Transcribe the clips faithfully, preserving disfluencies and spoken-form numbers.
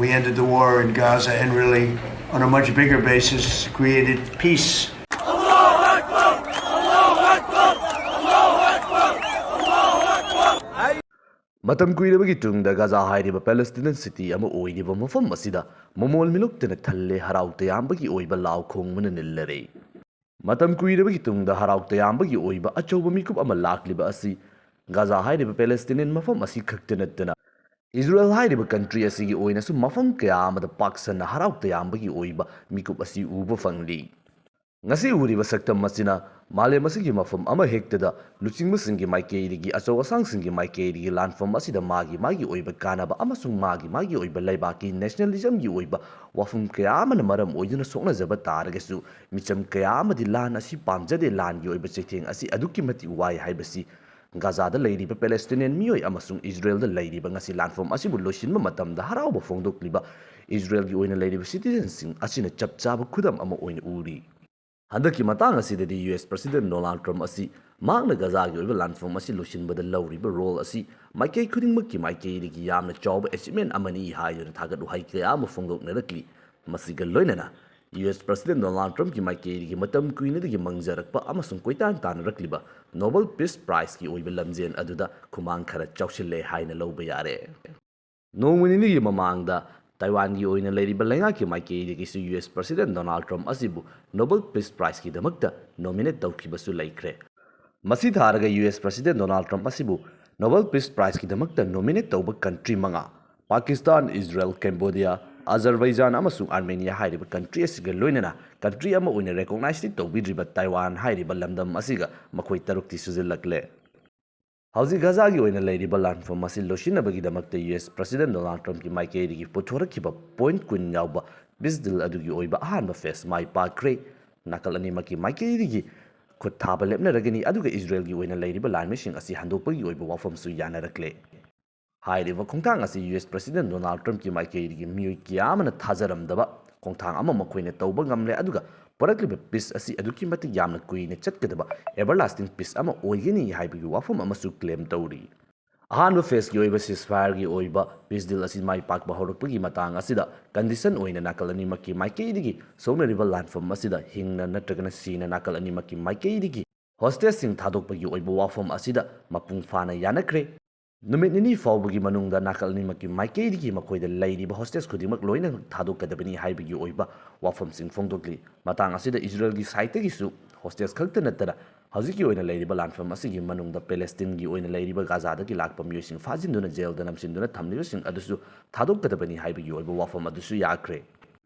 We ended the war in Gaza and really, on a much bigger basis, created peace. ꯃꯇꯝ ꯀꯨꯏꯔꯕꯒꯤ ꯇꯨꯡꯗ ꯒꯥꯖꯥ ꯍꯥꯏꯔꯤꯕ ꯄꯦꯂꯦꯁꯇꯤꯅꯤꯌꯟ city ꯑꯃ ꯑꯣꯏꯔꯤꯕ ꯃꯐꯝ ꯑꯁꯤꯗ ꯃꯃꯣꯜ ꯃꯤꯅꯣꯛꯇꯅ ꯊꯜꯂꯦ, ꯍꯔꯥꯎ ꯇꯌꯥꯝꯕꯒꯤ ꯑꯣꯏꯕ ꯂꯥꯎ ꯈꯣꯡꯕꯅ ꯅꯤꯜꯂꯔꯦ꯫ ꯃꯇꯝ ꯀꯨꯏꯔꯕꯒꯤ ꯇꯨꯡꯗ ꯍꯔꯥꯎ ꯇꯌꯥꯝꯕꯒꯤ ꯑꯣꯏꯕ ꯑꯆꯧꯕ ꯃꯤꯀꯨꯞ ꯑꯃ ꯂꯥꯛꯂꯤꯕ ꯑꯁꯤ ꯒꯥꯖꯥ ꯍꯥꯏꯔꯤꯕ ꯄꯦꯂꯦꯁꯇꯤꯅꯤꯌꯟ ꯃꯐꯝ ꯑꯁꯤ ꯈꯛꯇ ꯅꯠꯇꯅ ꯏꯖꯔꯦꯜ ꯍꯥꯏꯔꯤꯕ ꯀꯟꯇ꯭ꯔꯤ ꯑꯁꯤꯒꯤ ꯑꯣꯏꯅꯁꯨ ꯃꯐꯝ ꯀꯌꯥ ꯑꯃꯗ ꯄꯥꯛ ꯁꯟꯅ ꯍꯔꯥꯎ ꯇꯌꯥꯝꯕꯒꯤ ꯑꯣꯏꯕ ꯃꯤꯀꯨꯞ ꯑꯁꯤ ꯎꯕ ꯐꯪꯂꯤ꯫ ꯉꯁꯤ ꯎꯔꯤꯕ ꯁꯛꯇꯝ ꯑꯁꯤꯅ ꯃꯥꯂꯦꯝ ꯑꯁꯤꯒꯤ ꯃꯐꯝ ꯑꯃꯍꯦꯛꯇꯗ ꯂꯨꯆꯤꯡꯕꯁꯤꯡꯒꯤ ꯃꯥꯏꯀꯩꯗꯒꯤ, ꯑꯆꯧ ꯑꯁꯥꯡꯁꯤꯡꯒꯤ ꯃꯥꯏꯀꯩꯗꯒꯤ ꯂꯥꯟꯐꯝ ꯑꯁꯤꯗ ꯃꯥꯒꯤ ꯃꯥꯒꯤ ꯑꯣꯏꯕ ꯀꯥꯟꯅꯕ ꯑꯃꯁꯨꯡ ꯃꯥꯒꯤ ꯃꯥꯒꯤ ꯑꯣꯏꯕ ꯂꯩꯕꯥꯛꯀꯤ ꯅꯦꯁꯅꯦꯂꯤꯖꯝꯒꯤ ꯑꯣꯏꯕ ꯋꯥꯐꯝ ꯀꯌꯥ ꯑꯃꯅ ꯃꯔꯝ ꯑꯣꯏꯗꯨꯅ ꯁꯣꯛꯅꯖꯕ ꯇꯥꯔꯒꯁꯨ, ꯃꯤꯆꯝ ꯀꯌꯥ ꯑꯃꯗꯤ ꯂꯥꯟ ꯑꯁꯤ ꯄꯥꯝꯖꯗꯦ, ꯂꯥꯟꯒꯤ ꯑꯣꯏꯕ ꯆꯩꯊꯦꯡ ꯑꯁꯤ ꯑꯗꯨꯛꯀꯤ ꯃꯇꯤꯛ ꯋꯥꯏ ꯍꯥꯏꯕꯁꯤ ꯒꯥꯖꯥꯗ ꯂꯩꯔꯤꯕ ꯄꯦꯂꯦꯁꯇꯤꯅꯤꯌꯟ ꯃꯤꯑꯣꯏ ꯑꯃꯁꯨꯡ ꯏꯖꯔꯦꯜꯗ ꯂꯩꯔꯤꯕ ꯉꯁꯤ ꯂꯥꯟꯐꯝ ꯑꯁꯤꯕꯨ ꯂꯣꯏꯁꯤꯟꯕ ꯃꯇꯝꯗ ꯍꯔꯥꯎꯕ ꯐꯣꯡꯗꯣꯛꯂꯤꯕ ꯏꯖꯔꯦꯜꯒꯤ ꯑꯣꯏꯅ ꯂꯩꯔꯤꯕ ꯁꯤꯇꯤꯖꯟꯁꯤꯡ ꯑꯁꯤꯅ ꯆꯞ ꯆꯥꯕ ꯈꯨꯗꯝ ꯑꯃ ꯑꯣꯏꯅ ꯎꯔꯤ꯫ ꯍꯟꯗꯛꯀꯤ ꯃꯇꯥꯡ ꯑꯁꯤꯗꯗꯤ ꯌꯨ ꯑꯦꯁ ꯄ꯭ꯔꯁꯤꯗꯦꯟ ꯗꯣꯅꯥꯜꯗ ꯇ꯭ꯔꯝꯞ ꯑꯁꯤ ꯃꯍꯥꯛꯅ ꯒꯥꯖꯥꯒꯤ ꯑꯣꯏꯕ ꯂꯥꯟꯐꯝ ꯑꯁꯤ ꯂꯣꯏꯁꯤꯟꯕꯗ ꯂꯧꯔꯤꯕ ꯔꯣꯜ ꯑꯁꯤ ꯃꯥꯏꯀꯩ ꯈꯨꯗꯤꯡꯃꯛꯀꯤ ꯃꯥꯏꯀꯩꯗꯒꯤ ꯌꯥꯝꯅ ꯆꯥꯎꯕ ꯑꯦꯆꯤꯞꯃꯦꯟ ꯑꯃꯅꯤ ꯍꯥꯏꯗꯨꯅ ꯊꯥꯒꯠ ꯋꯥꯍꯩ ꯀꯌꯥ ꯑꯃ ꯐꯣꯡꯗꯣꯛꯅꯔꯛꯂꯤ꯫ ꯃꯁꯤꯒ ꯂꯣꯏꯅꯅ ꯌꯨ ꯑꯦꯁ ꯄ꯭ꯔꯁꯤꯗꯦꯟ ꯗꯣꯅꯥꯜꯗ ꯇ꯭ꯔꯝꯞꯀꯤ ꯃꯥꯏꯀꯩꯗꯒꯤ ꯃꯇꯝ ꯀꯨꯏꯅꯗꯒꯤ ꯃꯪꯖꯔꯛꯄ ꯑꯃꯁꯨꯡ ꯀꯣꯏꯇꯥꯟ ꯇꯥꯟꯅꯔꯛꯂꯤꯕ ꯅꯣꯕꯦꯜ ꯄꯤꯁ ꯄ꯭ꯔꯥꯏꯖꯀꯤ ꯑꯣꯏꯕ ꯂꯝꯖꯦꯜ ꯑꯗꯨꯗ ꯈꯨꯃꯥꯡ ꯈꯔ ꯆꯥꯎꯁꯤꯜꯂꯦ ꯍꯥꯏꯅ ꯂꯧꯕ ꯌꯥꯔꯦ꯫ ꯅꯣꯡꯃ ꯅꯤꯅꯤꯒꯤ ꯃꯃꯥꯡꯗ ꯇꯥꯏꯋꯥꯟꯒꯤ ꯑꯣꯏꯅ ꯂꯩꯔꯤꯕ ꯂꯩꯉꯥꯛꯀꯤ ꯃꯥꯏꯀꯩꯗꯒꯤꯁꯨ ꯌꯨ ꯑꯦꯁ ꯄ꯭ꯔꯁꯤꯗꯦꯟ ꯗꯣꯅꯥꯜꯗ ꯇ꯭ꯔꯝꯞ ꯑꯁꯤꯕꯨ ꯅꯣꯕꯦꯜ ꯄꯤꯁ ꯄ꯭ꯔꯥꯏꯖꯀꯤꯗꯃꯛꯇ ꯅꯣꯃꯤꯅꯦꯠ ꯇꯧꯈꯤꯕꯁꯨ ꯂꯩꯈ꯭ꯔꯦ꯫ ꯃꯁꯤ ꯊꯥꯔꯒ ꯌꯨ ꯑꯦꯁ ꯄ꯭ꯔꯁꯤꯗꯦꯟ ꯗꯣꯅꯥꯜꯗ ꯇ꯭ꯔꯝꯞ ꯑꯁꯤꯕꯨ ꯅꯣꯕꯦꯜ ꯄꯤꯁ ꯄ꯭ꯔꯥꯏꯖꯀꯤꯗꯃꯛꯇ ꯅꯣꯃꯤꯅꯦꯠ ꯇꯧꯕ ꯀꯟꯇ꯭ꯔꯤ ꯃꯉꯥ, ꯄꯥꯀꯤꯁꯇꯥꯟ, ꯏꯖꯔꯦꯜ, ꯀꯦꯝꯕꯣꯗꯤꯌꯥ, ꯑꯖꯔꯕꯩꯖꯥꯟ ꯑꯃꯁꯨꯡ ꯑꯥꯔꯃꯦꯅꯤꯌꯥ ꯍꯥꯏꯔꯤꯕ ꯀꯟꯇ꯭ꯔꯤ ꯑꯁꯤꯒ ꯂꯣꯏꯅꯅ ꯀꯟꯇ꯭ꯔꯤ ꯑꯃ ꯑꯣꯏꯅ ꯔꯦꯀꯣꯛꯅꯥꯏꯖꯇꯤ ꯇꯧꯕꯤꯗ꯭ꯔꯤꯕ ꯇꯥꯏꯋꯥꯟ ꯍꯥꯏꯔꯤꯕ ꯂꯝꯗꯝ ꯑꯁꯤꯒ ꯃꯈꯣꯏ ꯇꯔꯨꯛꯇꯤ ꯁꯨꯖꯤꯜꯂꯛꯂꯦ꯫ ꯍꯧꯖꯤꯛ ꯒꯥꯖꯥꯒꯤ ꯑꯣꯏꯅ ꯂꯩꯔꯤꯕ ꯂꯥꯟꯐꯝ ꯑꯁꯤ ꯂꯣꯏꯁꯤꯟꯅꯕꯒꯤꯗꯃꯛꯇ ꯌꯨ ꯑꯦꯁ ꯄ꯭ꯔꯁꯤꯗꯦꯟ ꯗꯣꯅꯥꯜꯗ ꯇ꯭ꯔꯝꯞꯀꯤ ꯃꯥꯏꯀꯩꯗꯒꯤ ꯄꯨꯊꯣꯔꯛꯈꯤꯕ ꯄꯣꯏꯟꯠ ꯀꯨꯟ ꯌꯥꯎꯕ ꯄꯤꯁ ꯗꯤꯜ ꯑꯗꯨꯒꯤ ꯑꯣꯏꯕ ꯑꯍꯥꯟꯕ ꯐꯦꯁ ꯃꯥꯏ ꯄꯥꯛꯈ꯭ꯔꯦ꯫ ꯅꯥꯀꯜ ꯑꯅꯤꯃꯛꯀꯤ ꯃꯥꯏꯀꯩꯗꯒꯤ ꯈꯨꯠ ꯊꯥꯕ ꯂꯦꯞꯅꯔꯒꯅꯤ, ꯑꯗꯨꯒ ꯏꯖꯔꯦꯜꯒꯤ ꯑꯣꯏꯅ ꯂꯩꯔꯤꯕ ꯂꯥꯟꯃꯤꯁꯤꯡ ꯑꯁꯤ ꯍꯟꯗꯣꯛꯄꯒꯤ ꯑꯣꯏꯕ ꯋꯥꯐꯝꯁꯨ ꯌꯥꯅꯔꯛꯂꯦ꯫ ꯍꯥꯏꯔꯤꯕ ꯈꯣꯡꯊꯥꯡ ꯑꯁꯤ ꯌꯨ ꯑꯦꯁ ꯄ꯭ꯔꯁꯤꯗꯦꯟ ꯗꯣꯅꯥꯜꯗ ꯇ꯭ꯔꯝꯞꯀꯤ ꯃꯥꯏꯀꯩꯗꯒꯤ ꯃꯤꯑꯣꯏ ꯀꯌꯥ ꯑꯃꯅ ꯊꯥꯖꯔꯝꯗꯕ ꯈꯣꯡꯊꯥꯡ ꯑꯃ ꯃꯈꯣꯏꯅ ꯇꯧꯕ ꯉꯝꯂꯦ, ꯑꯗꯨꯒ ꯄꯨꯔꯛꯂꯤꯕ ꯄꯤꯁ ꯑꯁꯤ ꯑꯗꯨꯛꯀꯤ ꯃꯇꯤꯛ ꯌꯥꯝꯅ ꯀꯨꯏꯅ ꯆꯠꯀꯗꯕ ꯑꯦꯚꯔꯂꯥꯁꯇꯤꯡ ꯄꯤꯁ ꯑꯃ ꯑꯣꯏꯒꯅꯤ ꯍꯥꯏꯕꯒꯤ ꯋꯥꯐꯝ ꯑꯃꯁꯨ ꯀ꯭ꯂꯦꯝ ꯇꯧꯔꯤ꯫ ꯑꯍꯥꯟꯕ ꯐꯦꯁꯀꯤ ꯑꯣꯏꯕ ceasefireꯒꯤ ꯑꯣꯏꯕ peace deal ꯑꯁꯤ ꯃꯥꯏ ꯄꯥꯛꯄ ꯍꯧꯔꯛꯄꯒꯤ ꯃꯇꯥꯡ ꯑꯁꯤꯗ condition ꯑꯣꯏꯅ ꯅꯥꯀꯜ ꯑꯅꯤꯃꯛꯀꯤ ꯃꯥꯏꯀꯩꯗꯒꯤ ꯁꯣꯛꯅꯔꯤꯕ ꯂꯥꯟꯐꯝ ꯑꯁꯤꯗ ꯍꯤꯡꯅ ꯅꯠꯇ꯭ꯔꯒꯅ ꯁꯤꯅ ꯅꯥꯀꯜ ꯑꯅꯤꯃꯛꯀꯤ ꯃꯥꯏꯀꯩꯗꯒꯤ hostageꯁꯤꯡ ꯊꯥꯗꯣꯛꯄꯒꯤ ꯑꯣꯏꯕ ꯋꯥꯐꯝ ꯑꯁꯤꯗ ꯃꯄꯨꯡ ꯐꯥꯅ ꯌꯥꯅꯈ꯭ꯔꯦ꯫ ꯅꯨꯃꯤꯠ ꯅꯤꯅꯤ ꯐꯥꯎꯕꯒꯤ ꯃꯅꯨꯡꯗ ꯅꯥꯀꯜ ꯑꯅꯤꯃꯛꯀꯤ ꯃꯥꯏꯀꯩꯗꯒꯤ ꯃꯈꯣꯏꯗ ꯂꯩꯔꯤꯕ hostage ꯈꯨꯗꯤꯡꯃꯛ ꯂꯣꯏꯅ ꯊꯥꯗꯣꯛꯀꯗꯕꯅꯤ ꯍꯥꯏꯕꯒꯤ ꯑꯣꯏꯕ ꯋꯥꯐꯝꯁꯤꯡ ꯐꯣꯡꯗꯣꯛꯂꯤ꯫ ꯃꯇꯥꯡ ꯑꯁꯤꯗ ꯏꯖꯔꯦꯜꯒꯤ sideꯇꯒꯤꯁꯨ hostage ꯈꯛꯇ ꯅꯠꯇꯅ ꯍꯧꯖꯤꯛꯀꯤ ꯑꯣꯏꯅ ꯂꯩꯔꯤꯕ ꯂꯥꯟꯐꯝ ꯑꯁꯤꯒꯤ ꯃꯅꯨꯡꯗ ꯄꯦꯂꯦꯁꯇꯤꯟꯒꯤ ꯑꯣꯏꯅ ꯂꯩꯔꯤꯕ ꯒꯥꯖꯥꯗꯒꯤ ꯂꯥꯛꯄ ꯃꯤꯑꯣꯏꯁꯤꯡ ꯐꯥꯖꯤꯟꯗꯨꯅ ꯖꯦꯜꯗ ꯅꯝꯁꯤꯟꯗꯨꯅ ꯊꯝꯂꯤꯕꯁꯤꯡ ꯑꯗꯨꯁꯨ ꯊꯥꯗꯣꯛꯀꯗꯕꯅꯤ ꯍꯥꯏꯕꯒꯤ ꯑꯣꯏꯕ ꯋꯥꯐꯝ ꯑꯗꯨꯁꯨ ꯌꯥꯈ꯭ꯔꯦ꯫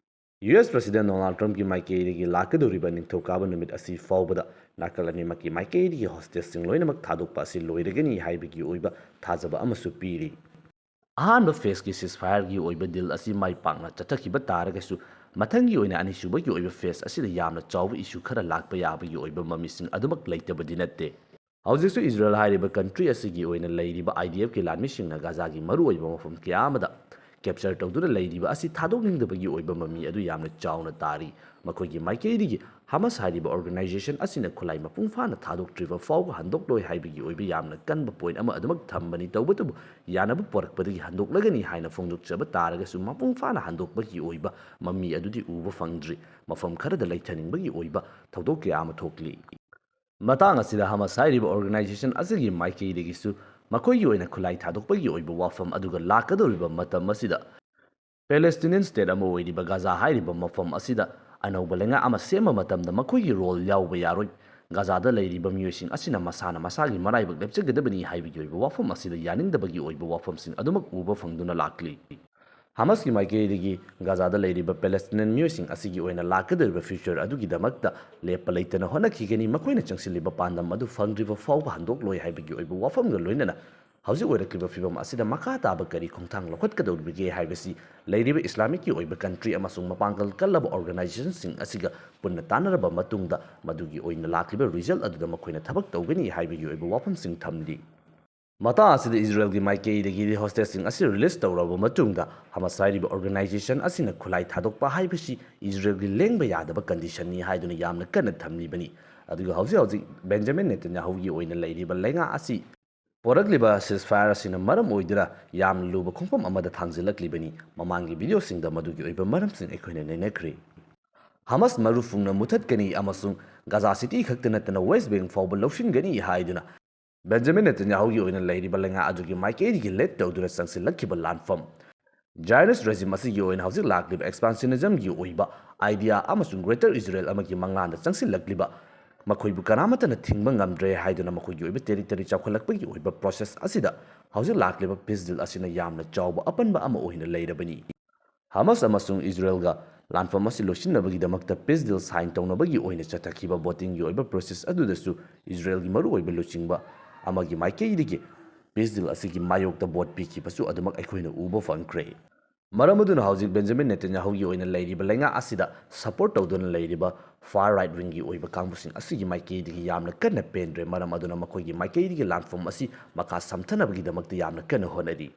ꯌꯨ ꯑꯦꯁ President Donald Trumpꯀꯤ ꯃꯥꯏꯀꯩꯗꯒꯤ ꯂꯥꯛꯀꯗꯧꯔꯤꯕ ꯅꯤꯡꯊꯧꯀꯥꯕ ꯅꯨꯃꯤꯠ ꯑꯁꯤ ꯐꯥꯎꯕꯗ ꯅꯥꯀꯜ ꯑꯅꯤꯃꯛꯀꯤ ꯃꯥꯏꯀꯩꯗꯒꯤ hostageꯁꯤꯡ ꯂꯣꯏꯅꯃꯛ ꯊꯥꯗꯣꯛꯄ ꯑꯁꯤ ꯂꯣꯏꯔꯒꯅꯤ ꯍꯥꯏꯕꯒꯤ ꯑꯣꯏꯕ ꯊꯥꯖꯕ ꯑꯃꯁꯨ ꯄꯤꯔꯤ꯫ ꯑꯍꯥꯟꯕ ꯐꯦꯁꯀꯤ ceasefireꯒꯤ ꯑꯣꯏꯕ deal ꯑꯁꯤ ꯃꯥꯏ ꯄꯥꯛꯅ ꯆꯠꯊꯈꯤꯕ ꯇꯥꯔꯒꯁꯨ, ꯃꯊꯪꯒꯤ ꯑꯣꯏꯅ ꯑꯅꯤꯁꯨꯕꯒꯤ ꯑꯣꯏꯕ ꯐꯦꯁ ꯑꯁꯤꯗ ꯌꯥꯝꯅ ꯆꯥꯎꯕ issue ꯈꯔ ꯂꯥꯛꯄ ꯌꯥꯕꯒꯤ ꯑꯣꯏꯕ ꯃꯃꯤꯁꯤꯡ ꯑꯗꯨꯃꯛ ꯂꯩꯇꯕꯗꯤ ꯅꯠꯇꯦ꯫ ꯍꯧꯖꯤꯛꯁꯨ ꯏꯖꯔꯦꯜ ꯍꯥꯏꯔꯤꯕ country ꯑꯁꯤꯒꯤ ꯑꯣꯏꯅ ꯂꯩꯔꯤꯕ IDFꯀꯤ ꯂꯥꯟꯃꯤꯁꯤꯡꯅ ꯒꯥꯖꯥꯒꯤ ꯃꯔꯨꯑꯣꯏꯕ ꯃꯐꯝ ꯀꯌꯥ ꯑꯃꯗ capture ꯇꯧꯗꯨꯅ ꯂꯩꯔꯤꯕ ꯑꯁꯤ ꯊꯥꯗꯣꯛꯅꯤꯡꯗꯕꯒꯤ ꯑꯣꯏꯕ ꯃꯃꯤ ꯑꯗꯨ ꯌꯥꯝꯅ ꯆꯥꯎꯅ ꯇꯥꯔꯤ꯫ ꯃꯈꯣꯏꯒꯤ ꯃꯥꯏꯀꯩꯗꯒꯤ ꯍꯃꯁ ꯍꯥꯏꯔꯤꯕ organization ꯑꯁꯤꯅ ꯈꯨꯠꯂꯥꯏ ꯃꯄꯨꯡ ꯐꯥꯅ ꯊꯥꯗꯣꯛꯇ꯭ꯔꯤꯕ ꯐꯥꯎꯕ ꯍꯟꯗꯣꯛꯂꯣꯏ ꯍꯥꯏꯕꯒꯤ ꯑꯣꯏꯕ ꯌꯥꯝꯅ ꯀꯟꯕ point ꯑꯃ ꯑꯗꯨꯃꯛ ꯊꯝꯕꯅꯤ꯫ ꯇꯧꯕꯇꯕꯨ ꯌꯥꯅꯕ ꯄꯨꯔꯛꯄꯗꯒꯤ ꯍꯟꯗꯣꯛꯂꯒꯅꯤ ꯍꯥꯏꯅ ꯐꯣꯡꯗꯣꯛꯆꯕ ꯇꯥꯔꯒꯁꯨ, ꯃꯄꯨꯡ ꯐꯥꯅ ꯍꯟꯗꯣꯛꯄꯒꯤ ꯑꯣꯏꯕ ꯃꯃꯤ ꯑꯗꯨꯗꯤ ꯎꯕ ꯐꯪꯗ꯭ꯔꯤ꯫ ꯃꯐꯝ ꯈꯔꯗ ꯂꯩꯊꯅꯤꯡꯕꯒꯤ ꯑꯣꯏꯕ ꯊꯧꯗꯣꯛ ꯀꯌꯥ ꯑꯃ ꯊꯣꯛꯂꯤ꯫ ꯃꯇꯥꯡ ꯑꯁꯤꯗ ꯍꯃꯁ ꯍꯥꯏꯔꯤꯕ organization ꯑꯁꯤꯒꯤ ꯃꯥꯏꯀꯩꯗꯒꯤꯁꯨ ꯃꯈꯣꯏꯒꯤ ꯑꯣꯏꯅ ꯈꯨꯠꯂꯥꯏ ꯊꯥꯗꯣꯛꯄꯒꯤ ꯑꯣꯏꯕ ꯋꯥꯐꯝ, ꯑꯗꯨꯒ ꯂꯥꯛꯀꯗꯧꯔꯤꯕ ꯃꯇꯝ ꯑꯁꯤꯗ Palestinian state ꯑꯃ ꯑꯣꯏꯔꯤꯕ ꯒꯥꯖꯥ ꯍꯥꯏꯔꯤꯕ ꯃꯐꯝ ꯑꯁꯤꯗ ꯑꯅꯧꯕ ꯂꯩꯉꯥꯛ ꯑꯃ ꯁꯦꯝꯕ ꯃꯇꯝꯗ ꯃꯈꯣꯏꯒꯤ role ꯌꯥꯎꯕ ꯌꯥꯔꯣꯏ꯫ ꯒꯥꯖꯥꯗ ꯂꯩꯔꯤꯕ ꯃꯤꯑꯣꯏꯁꯤꯡ ꯑꯁꯤꯅ ꯃꯁꯥꯅ ꯃꯁꯥꯒꯤ ꯃꯔꯥꯏꯕꯛ ꯂꯦꯞꯆꯒꯗꯕꯅꯤ ꯍꯥꯏꯕꯒꯤ ꯑꯣꯏꯕ ꯋꯥꯐꯝ ꯑꯁꯤꯗ ꯌꯥꯅꯤꯡꯗꯕꯒꯤ ꯑꯣꯏꯕ ꯋꯥꯐꯝꯁꯤꯡ ꯑꯗꯨꯃꯛ ꯎꯕ ꯐꯪꯗꯨꯅ ꯂꯥꯛꯂꯤ꯫ ꯍꯃꯁꯀꯤ ꯃꯥꯏꯀꯩꯗꯒꯤ ꯒꯥꯖꯥꯗ ꯂꯩꯔꯤꯕ Palestinian ꯃꯤꯑꯣꯏꯁꯤꯡ ꯑꯁꯤꯒꯤ ꯑꯣꯏꯅ ꯂꯥꯛꯀꯗꯧꯔꯤꯕ future ꯑꯗꯨꯒꯤꯗꯃꯛꯇ ꯂꯦꯞꯄ ꯂꯩꯇꯅ ꯍꯣꯠꯅꯈꯤꯒꯅꯤ꯫ ꯃꯈꯣꯏꯅ ꯆꯪꯁꯤꯜꯂꯤꯕ ꯄꯥꯟꯗꯝ ꯑꯗꯨ ꯐꯪꯗ꯭ꯔꯤꯕ ꯐꯥꯎꯕ ꯍꯟꯗꯣꯛꯂꯣꯏ ꯍꯥꯏꯕꯒꯤ ꯑꯣꯏꯕ ꯋꯥꯐꯝꯒ ꯂꯣꯏꯅꯅ ꯍꯧꯖꯤꯛ ꯑꯣꯏꯔꯛꯂꯤꯕ ꯐꯤꯕꯝ ꯑꯁꯤꯗ ꯃꯈꯥ ꯇꯥꯕ ꯀꯔꯤ ꯈꯣꯡꯊꯥꯡ ꯂꯧꯈꯠꯀꯗꯧꯔꯤꯕꯒꯦ ꯍꯥꯏꯕꯁꯤ ꯂꯩꯔꯤꯕ Islamicꯀꯤ ꯑꯣꯏꯕ country ꯑꯃꯁꯨꯡ ꯃꯄꯥꯡꯒꯜ ꯀꯜꯂꯕ organizationꯁꯤꯡ ꯑꯁꯤꯒ ꯄꯨꯟꯅ ꯇꯥꯟꯅꯔꯕ ꯃꯇꯨꯡꯗ ꯃꯗꯨꯒꯤ ꯑꯣꯏꯅ ꯂꯥꯛꯂꯤꯕ result ꯑꯗꯨꯗ ꯃꯈꯣꯏꯅ ꯊꯕꯛ ꯇꯧꯒꯅꯤ ꯍꯥꯏꯕꯒꯤ ꯑꯣꯏꯕ ꯋꯥꯐꯝꯁꯤꯡ ꯊꯝꯂꯤ꯫ ꯃꯇꯥꯡ ꯑꯁꯤꯗ ꯏꯖꯔꯦꯜꯒꯤ ꯃꯥꯏꯀꯩꯗꯒꯤꯗꯤ hostageꯁꯤꯡ ꯑꯁꯤ release ꯇꯧꯔꯕ ꯃꯇꯨꯡꯗ ꯍꯃꯁ ꯍꯥꯏꯔꯤꯕ organization ꯑꯁꯤꯅ ꯈꯨꯠꯂꯥꯏ ꯊꯥꯗꯣꯛꯄ ꯍꯥꯏꯕꯁꯤ ꯏꯖꯔꯦꯜꯒꯤ ꯂꯦꯡꯕ ꯌꯥꯗꯕ conditionꯅꯤ ꯍꯥꯏꯗꯨꯅ ꯌꯥꯝꯅ ꯀꯟꯅ ꯊꯝꯂꯤꯕꯅꯤ꯫ ꯑꯗꯨꯒ ꯍꯧꯖꯤꯛ ꯍꯧꯖꯤꯛ ꯕꯦꯟꯖꯥꯃꯤꯟ ꯅꯦꯇꯟꯌꯥꯍꯨꯒꯤ ꯑꯣꯏꯅ ꯂꯩꯔꯤꯕ ꯂꯩꯉꯥꯛ ꯑꯁꯤ ꯄꯣꯔꯛꯂꯤꯕ ceasefire ꯑꯁꯤꯅ ꯃꯔꯝ ꯑꯣꯏꯗꯨꯅ ꯌꯥꯝꯅ ꯂꯨꯕ ꯈꯣꯡꯐꯝ ꯑꯃꯗ ꯊꯥꯡꯖꯤꯜꯂꯛꯂꯤꯕꯅꯤ꯫ ꯃꯃꯥꯡꯒꯤ ꯚꯤꯗꯤꯑꯣꯁꯤꯡꯗ ꯃꯗꯨꯒꯤ ꯑꯣꯏꯕ ꯃꯔꯝꯁꯤꯡ ꯑꯩꯈꯣꯏꯅ ꯅꯩꯅꯈ꯭ꯔꯦ꯫ ꯍꯃꯥꯁ ꯃꯔꯨ ꯐꯨꯡꯅ ꯃꯨꯊꯠꯀꯅꯤ ꯑꯃꯁꯨꯡ ꯒꯥꯖꯥ ꯁꯤꯇꯤ ꯈꯛꯇ ꯅꯠꯇꯅ ꯋꯦꯁ ꯕꯦꯡꯛ ꯐꯥꯎꯕ ꯂꯧꯁꯤꯟꯒꯅꯤ ꯍꯥꯏꯗꯨꯅ ꯕꯦꯟꯖꯥꯃꯤꯟ ꯅꯦꯇꯟꯌꯥꯍꯨꯒꯤ ꯑꯣꯏꯅ ꯂꯩꯔꯤꯕ ꯂꯩꯉꯥꯛ ꯑꯗꯨꯒꯤ ꯃꯥꯏꯀꯩꯗꯒꯤ ꯂꯦꯠ ꯇꯧꯗꯨꯅ ꯆꯪꯁꯤꯜꯂꯛꯈꯤꯕ ꯂꯥꯟꯐꯝ Zionist regime ꯑꯁꯤꯒꯤ ꯑꯣꯏꯅ ꯍꯧꯖꯤꯛ ꯂꯥꯛꯂꯤꯕ expansionismꯒꯤ ꯑꯣꯏꯕ idea ꯑꯃꯁꯨꯡ Greater Israel ꯑꯃꯒꯤ ꯃꯪꯂꯥꯟꯗ ꯆꯪꯁꯤꯜꯂꯛꯂꯤꯕ ꯃꯈꯣꯏꯕꯨ ꯀꯅꯥꯃꯠꯇꯅ ꯊꯤꯡꯕ ꯉꯝꯗ꯭ꯔꯦ ꯍꯥꯏꯗꯨꯅ ꯃꯈꯣꯏꯒꯤ ꯑꯣꯏꯕ territory ꯆꯥꯎꯈꯠꯂꯛꯄꯒꯤ ꯑꯣꯏꯕ process ꯑꯁꯤꯗ ꯍꯧꯖꯤꯛ ꯂꯥꯛꯂꯤꯕ peace deal ꯑꯁꯤꯅ ꯌꯥꯝꯅ ꯆꯥꯎꯕ ꯑꯄꯟꯕ ꯑꯃ ꯑꯣꯏꯅ ꯂꯩꯔꯕꯅꯤ꯫ ꯍꯃꯥꯁ ꯑꯃꯁꯨꯡ ꯏꯖꯔꯦꯜꯒ ꯂꯥꯟꯐꯝ ꯑꯁꯤ ꯂꯣꯏꯁꯤꯟꯅꯕꯒꯤꯗꯃꯛꯇ peace deal sign ꯇꯧꯅꯕꯒꯤ ꯑꯣꯏꯅ ꯆꯠꯊꯈꯤꯕ votingꯒꯤ ꯑꯣꯏꯕ process ꯑꯗꯨꯗꯁꯨ ꯏꯖꯔꯦꯜꯒꯤ ꯃꯔꯨꯑꯣꯏꯕ ꯂꯨꯆꯤꯡꯕ ꯑꯃꯒꯤ ꯃꯥꯏꯀꯩꯗꯒꯤ peace deal ꯑꯁꯤꯒꯤ ꯃꯥꯌꯣꯛꯇ vote ꯄꯤꯈꯤꯕꯁꯨ ꯑꯗꯨꯃꯛ ꯑꯩꯈꯣꯏꯅ ꯎꯕ ꯐꯪꯈ꯭ꯔꯦ꯫ ꯃꯔꯝ ꯑꯗꯨꯅ ꯍꯧꯖꯤꯛ ꯕꯦꯟꯖꯥꯃꯤꯟ ꯅꯦꯇꯟꯌꯥꯍꯨꯒꯤ ꯑꯣꯏꯅ ꯂꯩꯔꯤꯕ ꯂꯩꯉꯥꯛ ꯑꯁꯤꯗ support ꯇꯧꯗꯨꯅ ꯂꯩꯔꯤꯕ far right wingꯒꯤ ꯑꯣꯏꯕ ꯀꯥꯡꯕꯨꯁꯤꯡ ꯑꯁꯤꯒꯤ ꯃꯥꯏꯀꯩꯗꯒꯤ ꯌꯥꯝꯅ ꯀꯟꯅ ꯄꯦꯟꯗ꯭ꯔꯦ꯫ ꯃꯔꯝ ꯑꯗꯨꯅ ꯃꯈꯣꯏꯒꯤ ꯃꯥꯏꯀꯩꯗꯒꯤ ꯂꯥꯟꯐꯝ ꯑꯁꯤ ꯃꯈꯥ ꯁꯝꯊꯅꯕꯒꯤꯗꯃꯛꯇ ꯌꯥꯝꯅ ꯀꯟꯅ ꯍꯣꯠꯅꯔꯤ꯫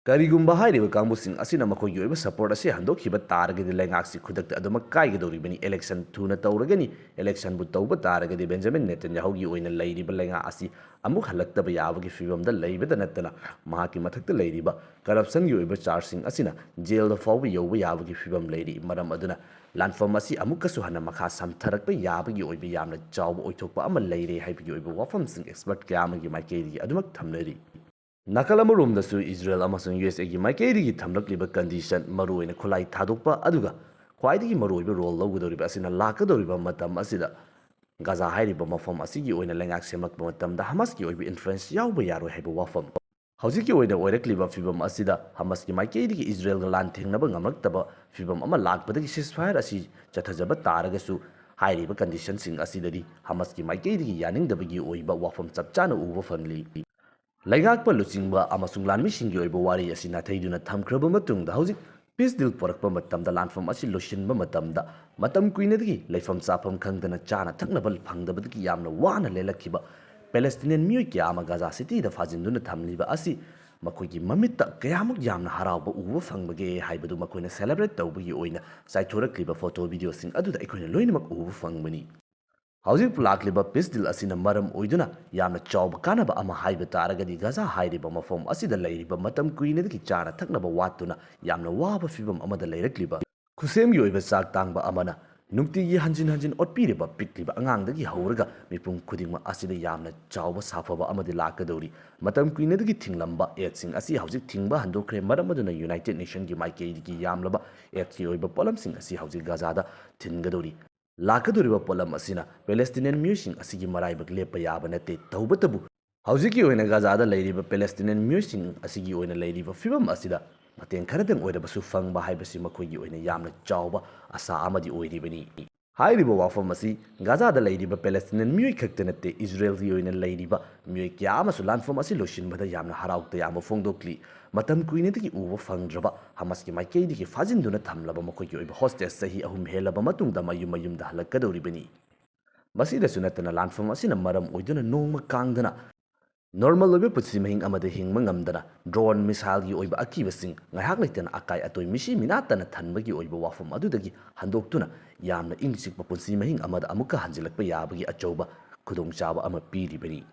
ꯀꯔꯤꯒꯨꯝꯕ ꯍꯥꯏꯔꯤꯕ ꯀꯥꯡꯕꯨꯁꯤꯡ ꯑꯁꯤꯅ ꯃꯈꯣꯏꯒꯤ ꯑꯣꯏꯕ support ꯑꯁꯤ ꯍꯟꯗꯣꯛꯈꯤꯕ ꯇꯥꯔꯒꯗꯤ ꯂꯩꯉꯥꯛꯁꯤ ꯈꯨꯗꯛꯇ ꯑꯗꯨꯃꯛ ꯀꯥꯏꯒꯗꯧꯔꯤꯕꯅꯤ꯫ Election ꯊꯨꯅ ꯇꯧꯔꯒꯅꯤ꯫ Electionꯕꯨ ꯇꯧꯕ ꯇꯥꯔꯒꯗꯤ ꯕꯦꯟꯖꯥꯃꯤꯟ ꯅꯦꯇꯟꯌꯥꯍꯨꯒꯤ ꯑꯣꯏꯅ ꯂꯩꯔꯤꯕ ꯂꯩꯉꯥꯛ ꯑꯁꯤ ꯑꯃꯨꯛ ꯍꯜꯂꯛꯇꯕ ꯌꯥꯕꯒꯤ ꯐꯤꯕꯝꯗ ꯂꯩꯕꯗ ꯅꯠꯇꯅ ꯃꯍꯥꯛꯀꯤ ꯃꯊꯛꯇ ꯂꯩꯔꯤꯕ corruptionꯒꯤ ꯑꯣꯏꯕ chargeꯁꯤꯡ ꯑꯁꯤꯅ jailꯗ ꯐꯥꯎꯕ ꯌꯧꯕ ꯌꯥꯕꯒꯤ ꯐꯤꯕꯝ ꯂꯩꯔꯤ꯫ ꯃꯔꯝ ꯑꯗꯨꯅ ꯂꯥꯟꯐꯝ ꯑꯁꯤ ꯑꯃꯨꯛꯀꯁꯨ ꯍꯟꯅ ꯃꯈꯥ ꯁꯝꯊꯔꯛꯄ ꯌꯥꯕꯒꯤ ꯑꯣꯏꯕ ꯌꯥꯝꯅ ꯆꯥꯎꯕ ꯑꯣꯏꯊꯣꯛꯄ ꯑꯃ ꯂꯩꯔꯦ ꯍꯥꯏꯕꯒꯤ ꯑꯣꯏꯕ ꯋꯥꯐꯝꯁꯤꯡ expert ꯀꯌꯥ ꯑꯃꯒꯤ ꯃꯥꯏꯀꯩꯗꯒꯤ ꯑꯗꯨꯃꯛ ꯊꯝꯅꯔꯤ꯫ ꯅꯥꯀꯜ ꯑꯃꯔꯣꯝꯗꯁꯨ ꯏꯖꯔꯦꯜ ꯑꯃꯁꯨꯡ USAꯒꯤ ꯃꯥꯏꯀꯩꯗꯒꯤ ꯊꯝꯂꯛꯂꯤꯕ condition, ꯃꯔꯨꯑꯣꯏꯅ ꯈꯨꯠꯂꯥꯏ ꯊꯥꯗꯣꯛꯄ, ꯑꯗꯨꯒ ꯈ꯭ꯋꯥꯏꯗꯒꯤ ꯃꯔꯨꯑꯣꯏꯕ role ꯂꯧꯒꯗꯧꯔꯤꯕ ꯑꯁꯤꯅ ꯂꯥꯛꯀꯗꯧꯔꯤꯕ ꯃꯇꯝ ꯑꯁꯤꯗ ꯒꯥꯖꯥ ꯍꯥꯏꯔꯤꯕ ꯃꯐꯝ ꯑꯁꯤꯒꯤ ꯑꯣꯏꯅ ꯂꯩꯉꯥꯛ ꯁꯦꯝꯂꯛꯄ ꯃꯇꯝꯗ ꯍꯃꯥꯁꯀꯤ ꯑꯣꯏꯕ influence ꯌꯥꯎꯕ ꯌꯥꯔꯣꯏ ꯍꯥꯏꯕ ꯋꯥꯐꯝ꯫ ꯍꯧꯖꯤꯛꯀꯤ ꯑꯣꯏꯅ ꯑꯣꯏꯔꯛꯂꯤꯕ ꯐꯤꯕꯝ ꯑꯁꯤꯗ ꯍꯃꯥꯁꯀꯤ ꯃꯥꯏꯀꯩꯗꯒꯤ ꯏꯖꯔꯦꯜꯒ ꯂꯥꯟ ꯊꯦꯡꯅꯕ ꯉꯝꯂꯛꯇꯕ ꯐꯤꯕꯝ ꯑꯃ ꯂꯥꯛꯄꯗꯒꯤ ceasefire ꯑꯁꯤ ꯆꯠꯊꯖꯕ ꯇꯥꯔꯒꯁꯨ ꯍꯥꯏꯔꯤꯕ conditionꯁꯤꯡ ꯑꯁꯤꯗꯗꯤ ꯍꯃꯥꯁꯀꯤ ꯃꯥꯏꯀꯩꯗꯒꯤ ꯌꯥꯅꯤꯡꯗꯕꯒꯤ ꯑꯣꯏꯕ ꯋꯥꯐꯝ ꯆꯞ ꯆꯥꯅ ꯎꯕ ꯐꯪꯂꯤ꯫ ꯂꯩꯉꯥꯛꯄ ꯂꯨꯆꯤꯡꯕ ꯑꯃꯁꯨꯡ ꯂꯥꯟꯃꯤꯁꯤꯡꯒꯤ ꯑꯣꯏꯕ ꯋꯥꯔꯤ ꯑꯁꯤ ꯅꯥꯊꯩꯗꯨꯅ ꯊꯝꯈ꯭ꯔꯕ ꯃꯇꯨꯡꯗ ꯍꯧꯖꯤꯛ peace deal ꯄꯨꯔꯛꯄ ꯃꯇꯝꯗ ꯂꯥꯟꯐꯝ ꯑꯁꯤ ꯂꯣꯏꯁꯤꯟꯕ ꯃꯇꯝꯗ ꯃꯇꯝ ꯀꯨꯏꯅꯗꯒꯤ ꯂꯩꯐꯝ ꯆꯥꯐꯝ ꯈꯪꯗꯅ ꯆꯥꯅ ꯊꯛꯅꯕ ꯐꯪꯗꯕꯗꯒꯤ ꯌꯥꯝꯅ ꯋꯥꯅ ꯂꯦꯜꯂꯛꯈꯤꯕ Palestinian ꯃꯤꯑꯣꯏ ꯀꯌꯥ ꯑꯃ ꯒꯥꯖꯥ ꯁꯤꯇꯤꯗ ꯐꯥꯖꯤꯟꯗꯨꯅ ꯊꯝꯂꯤꯕ ꯑꯁꯤ ꯃꯈꯣꯏꯒꯤ ꯃꯃꯤꯠꯇ ꯀꯌꯥꯃꯨꯛ ꯌꯥꯝꯅ ꯍꯔꯥꯎꯕ ꯎꯕ ꯐꯪꯕꯒꯦ ꯍꯥꯏꯕꯗꯨ ꯃꯈꯣꯏꯅ celebrate ꯇꯧꯕꯒꯤ ꯑꯣꯏꯅ ꯆꯥꯏꯊꯣꯔꯛꯂꯤꯕ photo videoꯁꯤꯡ ꯑꯗꯨꯗ ꯑꯩꯈꯣꯏꯅ ꯂꯣꯏꯅꯃꯛ ꯎꯕ ꯐꯪꯕꯅꯤ꯫ ꯍꯧꯖꯤꯛ ꯂꯥꯛꯂꯤꯕ peace deal ꯑꯁꯤꯅ ꯃꯔꯝ ꯑꯣꯏꯗꯨꯅ ꯌꯥꯝꯅ ꯆꯥꯎꯕ ꯀꯥꯟꯅꯕ ꯑꯃ ꯍꯥꯏꯕ ꯇꯥꯔꯒꯗꯤ, ꯒꯥꯖꯥ ꯍꯥꯏꯔꯤꯕ ꯃꯐꯝ ꯑꯁꯤꯗ ꯂꯩꯔꯤꯕ ꯃꯇꯝ ꯀꯨꯏꯅꯗꯒꯤ ꯆꯥꯅ ꯊꯛꯅꯕ ꯋꯥꯠꯇꯨꯅ ꯌꯥꯝꯅ ꯋꯥꯕ ꯐꯤꯕꯝ ꯑꯃꯗ ꯂꯩꯔꯛꯂꯤꯕ, ꯈꯨꯠꯁꯦꯝꯒꯤ ꯑꯣꯏꯕ ꯆꯥꯛ ꯇꯥꯡꯕ ꯑꯃꯅ ꯅꯨꯡꯇꯤꯒꯤ ꯍꯟꯖꯤꯟ ꯍꯟꯖꯤꯟ ꯑꯣꯠꯄꯤꯔꯤꯕ ꯄꯤꯛꯂꯤꯕ ꯑꯉꯥꯡꯗꯒꯤ ꯍꯧꯔꯒ ꯃꯤꯄꯨꯝ ꯈꯨꯗꯤꯡꯃꯛ ꯑꯁꯤꯗ ꯌꯥꯝꯅ ꯆꯥꯎꯕ ꯁꯥꯐꯕ ꯑꯃꯗꯤ ꯂꯥꯛꯀꯗꯧꯔꯤ꯫ ꯃꯇꯝ ꯀꯨꯏꯅꯗꯒꯤ ꯊꯤꯡꯂꯝꯕ aidꯁꯤꯡ ꯑꯁꯤ ꯍꯧꯖꯤꯛ ꯊꯤꯡꯕ ꯍꯟꯗꯣꯛꯈ꯭ꯔꯦ꯫ ꯃꯔꯝ ꯑꯗꯨꯅ United Nationꯒꯤ ꯃꯥꯏꯀꯩꯗꯒꯤ ꯌꯥꯝꯂꯕ aidꯀꯤ ꯑꯣꯏꯕ ꯄꯣꯠꯂꯝꯁꯤꯡ ꯑꯁꯤ ꯍꯧꯖꯤꯛ ꯒꯥꯖꯥꯗ ꯊꯤꯟꯒꯗꯧꯔꯤ꯫ ꯂꯥꯛꯀꯗꯧꯔꯤꯕ ꯄꯣꯠꯂꯝ ꯑꯁꯤꯅ Palestinian ꯃꯤꯑꯣꯏꯁꯤꯡ ꯑꯁꯤꯒꯤ ꯃꯔꯥꯏꯕꯛ ꯂꯦꯞꯄ ꯌꯥꯕ ꯅꯠꯇꯦ꯫ ꯇꯧꯕꯇꯕꯨ ꯍꯧꯖꯤꯛꯀꯤ ꯑꯣꯏꯅ ꯒꯥꯖꯥꯗ ꯂꯩꯔꯤꯕ Palestinian ꯃꯤꯑꯣꯏꯁꯤꯡ ꯑꯁꯤꯒꯤ ꯑꯣꯏꯅ ꯂꯩꯔꯤꯕ ꯐꯤꯕꯝ ꯑꯁꯤꯗ ꯃꯇꯦꯡ ꯈꯔꯗꯪ ꯑꯣꯏꯔꯕꯁꯨ ꯐꯪꯕ ꯍꯥꯏꯕꯁꯤ ꯃꯈꯣꯏꯒꯤ ꯑꯣꯏꯅ ꯌꯥꯝꯅ ꯆꯥꯎꯕ ꯑꯁꯥ ꯑꯃꯗꯤ ꯑꯣꯏꯔꯤꯕꯅꯤ꯫ ꯍꯥꯏꯔꯤꯕ ꯋꯥꯐꯝ ꯑꯁꯤ ꯒꯥꯖꯥꯗ ꯂꯩꯔꯤꯕ Palestinian ꯃꯤꯑꯣꯏ ꯈꯛꯇ ꯅꯠꯇꯦ, ꯏꯖꯔꯦꯜꯒꯤ ꯑꯣꯏꯅ ꯂꯩꯔꯤꯕ ꯃꯤꯑꯣꯏ ꯀꯌꯥ ꯑꯃꯁꯨ ꯂꯥꯟꯐꯝ ꯑꯁꯤ ꯂꯣꯏꯁꯤꯟꯕꯗ ꯌꯥꯝꯅ ꯍꯔꯥꯎ ꯇꯌꯥꯝꯕ ꯐꯣꯡꯗꯣꯛꯂꯤ꯫ ꯃꯇꯝ ꯀꯨꯏꯅꯗꯒꯤ ꯎꯕ ꯐꯪꯗ꯭ꯔꯕ ꯍꯃꯥꯁꯀꯤ ꯃꯥꯏꯀꯩꯗꯒꯤ ꯐꯥꯖꯤꯟꯗꯨꯅ ꯊꯝꯂꯕ ꯃꯈꯣꯏꯒꯤ ꯑꯣꯏꯕ hostage ꯆꯍꯤ ꯑꯍꯨꯝ ꯍꯦꯜꯂꯕ ꯃꯇꯨꯡꯗ ꯃꯌꯨꯝ ꯃꯌꯨꯝꯗ ꯍꯜꯂꯛꯀꯗꯧꯔꯤꯕꯅꯤ꯫ ꯃꯁꯤꯗꯁꯨ ꯅꯠꯇꯅ ꯂꯥꯟꯐꯝ ꯑꯁꯤꯅ ꯃꯔꯝ ꯑꯣꯏꯗꯨꯅ ꯅꯣꯡꯃ ꯀꯥꯡꯗꯅ normal ꯑꯣꯏꯕ ꯄꯨꯟꯁꯤ ꯃꯍꯤꯡ ꯑꯃꯗ ꯍꯤꯡꯕ ꯉꯝꯗꯅ drone missileꯒꯤ ꯑꯣꯏꯕ ꯑꯀꯤꯕꯁꯤꯡ ꯉꯥꯏꯍꯥꯛ ꯂꯩꯇꯅ ꯑꯀꯥꯏ ꯑꯇꯣꯏ ꯃꯤꯁꯤ ꯃꯤꯅꯥꯠꯇꯅ ꯊꯟꯕꯒꯤ ꯑꯣꯏꯕ ꯋꯥꯐꯝ ꯑꯗꯨꯗꯒꯤ ꯍꯟꯗꯣꯛꯇꯨꯅ ꯌꯥꯝꯅ ꯏꯪ ꯆꯤꯛꯄ ꯄꯨꯟꯁꯤ ꯃꯍꯤꯡ ꯑꯃꯗ ꯑꯃꯨꯛꯀ ꯍꯟꯖꯤꯜꯂꯛꯄ ꯌꯥꯕꯒꯤ ꯑꯆꯧꯕ ꯈꯨꯗꯣꯡꯆꯥꯕ ꯑꯃ ꯄꯤꯔꯤꯕꯅꯤ꯫